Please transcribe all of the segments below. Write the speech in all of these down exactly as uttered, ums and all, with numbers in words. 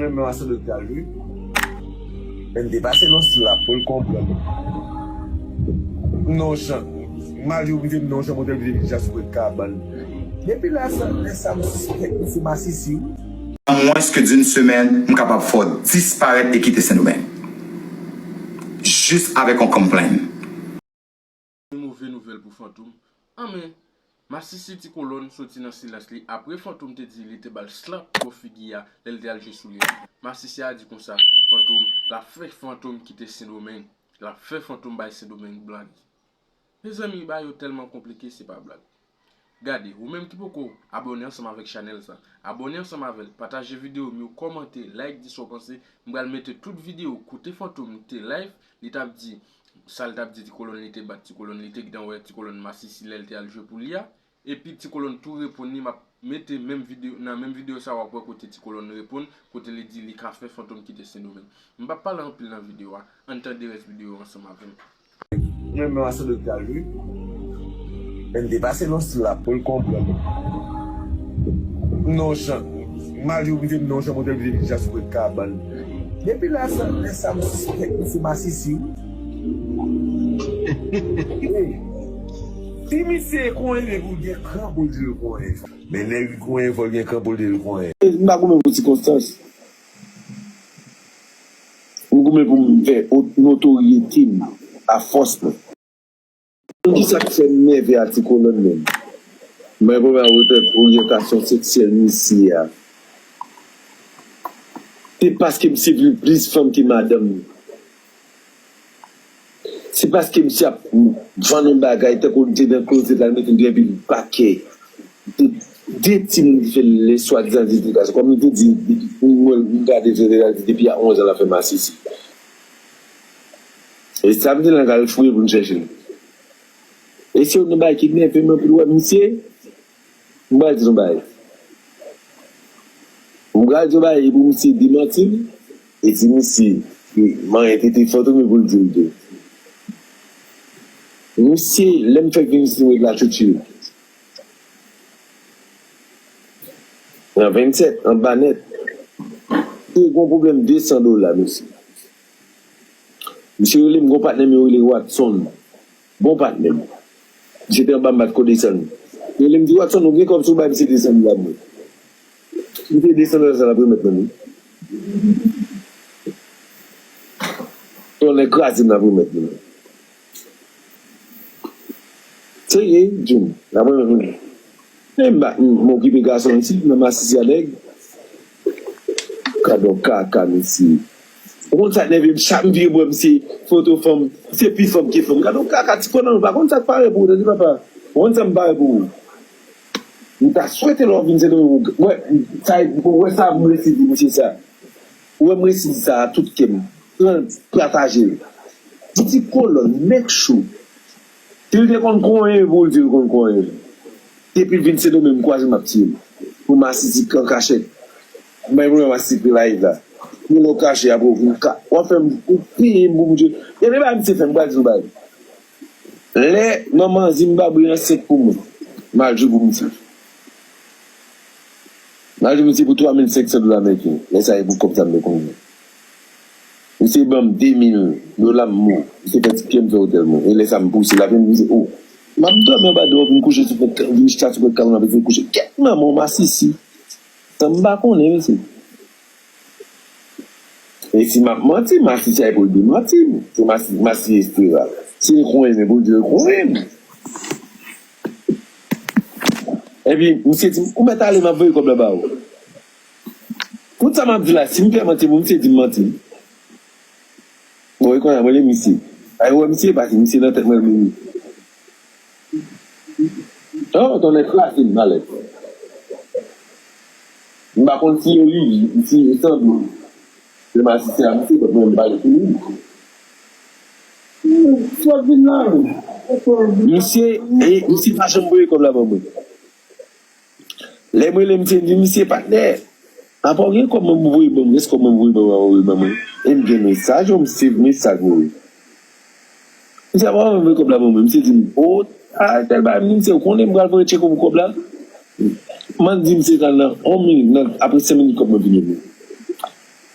Mwen menm a Sandro ki t al jwe. Men m te pase nan stil la pou l konprann. M nan yon chan. Malgre w rive m nan yon chan, mwen te rive jis sou pwent kabann. Depi lè sa, lè sa, m sispèk misye masisi, wi. An mwens ke d'une semaine, m kapab fè w disparèt e kite Sendomeng. Jis avèk yon complain. Move nouvèl pou Fantom. Anmè, masisi Ti Kolòn soti nan silans li apre Fantom te di li te ba l slap bò figi a lè l te al jwe sou li a. Masisi a di konsa, Fantom, l ap fè Fantom kite Sendomeng. L ap fè Fantom bay Sendomeng blag. Mezanmi, bagay yo tèlman konplike, se pa blag. Gade, ou menm ki poko abòne ansanm avèk chanèl sa, abòne ansanm avè l, pataje videyo m yo, kòmante, like, di sa w panse. M pral mete tout videyo kote Fantom te live, li t ap di sa l t ap di Ti Kolòn, li te bat Ti Kolòn, li te gentan wè Ti Kolòn masisi lè l te al jwe pou li a. Epi Ti Kolòn tou reponn li, m ap mete menm videyo, nan menm videyo sa w ap wè kote Ti Kolòn reponn, kote li di li ka fè Fantom kite Sendomeng. M p ap pale anpil nan videyo a, ann tande rès videyo a ansanm avè m. Mwen menm a Sandro ki t al jwe. Men m te pase nan stil la pou l konprann. M nan yon chan. Malgre w rive m nan yon chan, mwen te rive jis sou pwent kabann. Depi lè sa, lè sa, m sispèk misye masisi, wi. Wi. Si misye konyen, men pou l gen kran pou l di l konyen. Men nèg ki konyen, fò l gen kran pou l di l konyen. M pa goumen pou sikonstans. M goumen pou m fè notoryete m a fòs mwen. Konn kisa k fè m nève a Ti Kolòn menm? Mwen pran oryant- oryantasyon seksyèl misye a. Se paske misye vle plis fanm ke madanm li. Se paske misye ap vann yon bagay tankou li te nan klozèt la, li mete yon anpil pakè. De, de ti moun ki fè l swadizan di li te gason. Kòm li te di, depi pou mwen, m gade fè l, depi a onz an l ap fè masisi. E sa m te nan kal fouye pou m chèche l. E se youn nan bagay ki nève m anpil wè misye. M pral di nou bagay. M pral di nou bagay e pou misye demanti m. E si misye manyen tete Fantom e pou l di l tou. Misye, lè m fèk vin isit mwen la tchotchi. Nan vennsèt, anba nèt. Te gon pwoblèm de san dola, mesye. Misye rele m, gon patnè m yo rele Watson. Bon patnè m. Misye te anba m pa t ko desann. Li rele m di, Watson, ou gen kòb si w bay misye de san dola mwen. Misye de san dola sa l ap remèt mwen wi. Tonnè kraze m l ap remèt mwen. Serye, Jim, l ap remèt mwen. Men m pa, m okipe gason isit, nan masisi a nèg. Gad on kaka, mesye. Ou konn sa k nève m, chak m vire bò misye, foto fanm, misye pi fanm ke fanm. Gad on kaka, ti konan, ou pa konn sa k pare pou ou, tande papa. Ou konn sa m pare pou ou. M ta swete lè w vin Sendomeng, ou wè sa, ou wè sa m resi di misye sa. Ou wè m resi di sa a tout kè m. Pran, pataje l. Di Ti Kolòn, make sure. Si l te konn konyen pou l di l konn konyen. Depi l vin Sendomeng, m kwaze m ap tiye l. Pou masisi an kachèt. M bay pwoblèm masisi pou live la. Pou lè w kache apre w vin ka. W ap fè m, ou peye m pou m jwe. Gade bagay misye fè m, m pral di w bagay. Lè manman Zimbabwe ansent pou mwen, m al jwe pou misye. M al jwe misye pou twa mil senk san dola ameriken. Lè sa e pou kòb sa m te konn gen. Misye ban m de mil dola m mou. Misye fè ti pye m fè otèl mwen. E lè sa m pouse l ap vin, misye, o. M ap dòmi anba dwòg, m kouche sou pwent, vin chita sou pwent kabann, ap vin kouche. Kèt manman w masisi. Sa m pa konnen, mesye. E si m ap manti, masisi a pou l demanti m. Se masi, masi estera. Si l konyen men pou l di l konyen m. Epi, misye di m, ou mèt ale, m ap voye kòb la ba ou. Tout sa m ap di la, si m fè manti pou misye di m manti. Bon, e kounye a, m rele misye. Ay, ou wè misye pase, misye nan tèt mwen, mwen. Oh, tonnè kraze m, malè. M pa konn si yo li, si yo sanble. Se masisi a misye, kot mwen m pale sou li. Sòt vin la, wi. Misye, e, misye pa janm voye kòb la ban mwen. Lè m rele misye, m di, misye, patnè, apa w gen kòb mwen pou voye ban mwen? Èske kòb mwen pou voye ban mwen, voye ban mwen? E m gen mesaj, yon mesaj voye. Misye ap anvoye kòb la ban mwen. Misye di m, o, a, tèl bagay. M di misye, ou konnen m pral voye tcheko pou kòb la? M ann di misye sa nan yon minit, nan, apre senk minit kòb mwen vini vre.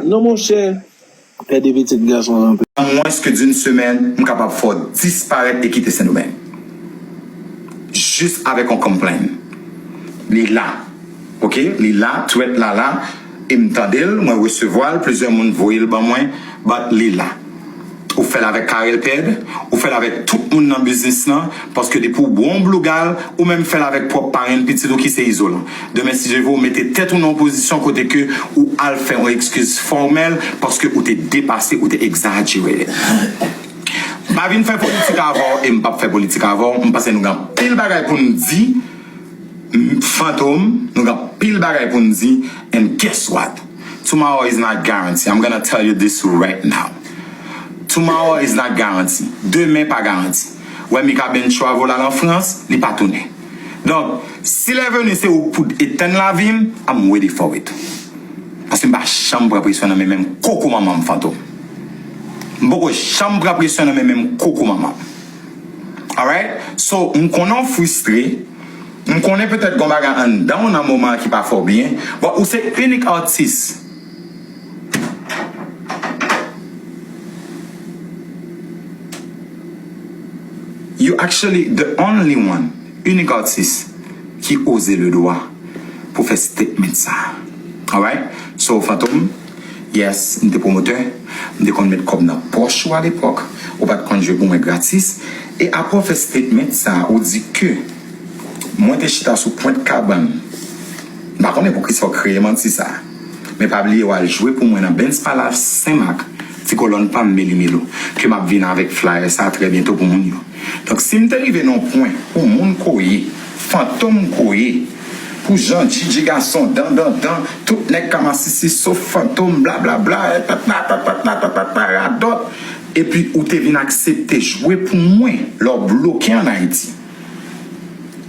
la, non, monchè. Fè de pitit gason ranpe. En moins que d'une semaine, m kapab fè w disparèt e kite Sendomeng. Jis avèk yon complain. Li la. Oke? Li la, threat la la. E m tande l, mwen resevwa l, plizyè moun voye l ban mwen, but li la. Ou fè l avèk Carel Ped, ou fè l avèk tout moun nan biznis lan, paske depi w bwon blougal, ou menm fè l avèk pwòp parenn pitit ou ki se Izolan. Demen, si Dye vle, ou mete tèt ou nan yon pozisyon kote ke ou al fè yon ekskiz fòmèl paske ou te depase, ou te egzajere. M pa vin fè politik avè w e m p ap fè politik avè w. M panse nou gen anpil bagay pou n di. M, Fantom, nou gen anpil bagay pou n di. And guess what? Tomorrow is not guarantee. I'm gonna tell you this right now. Tomorrow is not guarantee. Demen pa garanti. Wè Mika Ben travel al an Frans, li pa tounen. Donk, si lè vini se ou k pou etenn lavi m, I'm ready for it. Paske m pa janm pran presyon nan men menm koko manman m, Fantom. M poko janm pran presyon nan men menm koko manman m. Alright? So, m konnen w fristre. M konnen petèt gon bagay anndan w nan moman an ki pa fè w byen. But ou se inik atis. You actually the only one, inik atis ki oze le dwa pou fè statement sa. Alright? So, Fantom, yes, m te pwomotè, m te konn met kòb nan pòch ou alepòk, ou pa t konn jwe pou mwen gratis. E apre w fè statement sa, ou di ke mwen te chita sou pwent kabann. M pa konnen poukisa w kreye manti sa. Men pa bliye w al jwe pou mwen nan Benz Palace Senmak, ti kolòn pa m Meli Melo, ke m ap vin avèk flyer sa trè byento pou moun yo. Donk, si m te rive nan yon pwen pou moun koye, Fantom koye, pou jan Djidji gason, dan, dan, dan, tout nèg ka masisi sof Fantom, blablabla, tatata, tatata, tatata, radòt, epi ou te vin aksepte jwe pou mwen, lè w bloke ann Ayiti.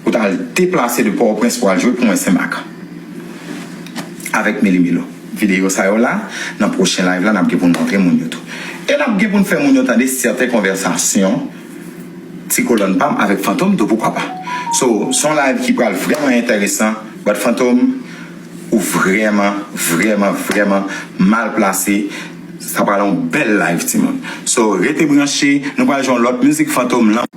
Ou t al deplase de Pòtoprens pou al jwe pou mwen Senmak. Avèk Meli Melo. Videyo sa yo la, nan pwochen live la, n ap gen pou n montre moun yo tou. E n ap gen pou n fè moun yo tande sèten konvèsasyon Ti Kolòn pa m avèk Fantom tou, poukwa pa. So, se yon live ki pral vrèman enteresan, but Fantom, ou vrèman, vrèman, vrèman mal plase. Sa pral yon bèl live, timoun. So, rete branche, nou pral jwe yon lòt mizik Fantom lan.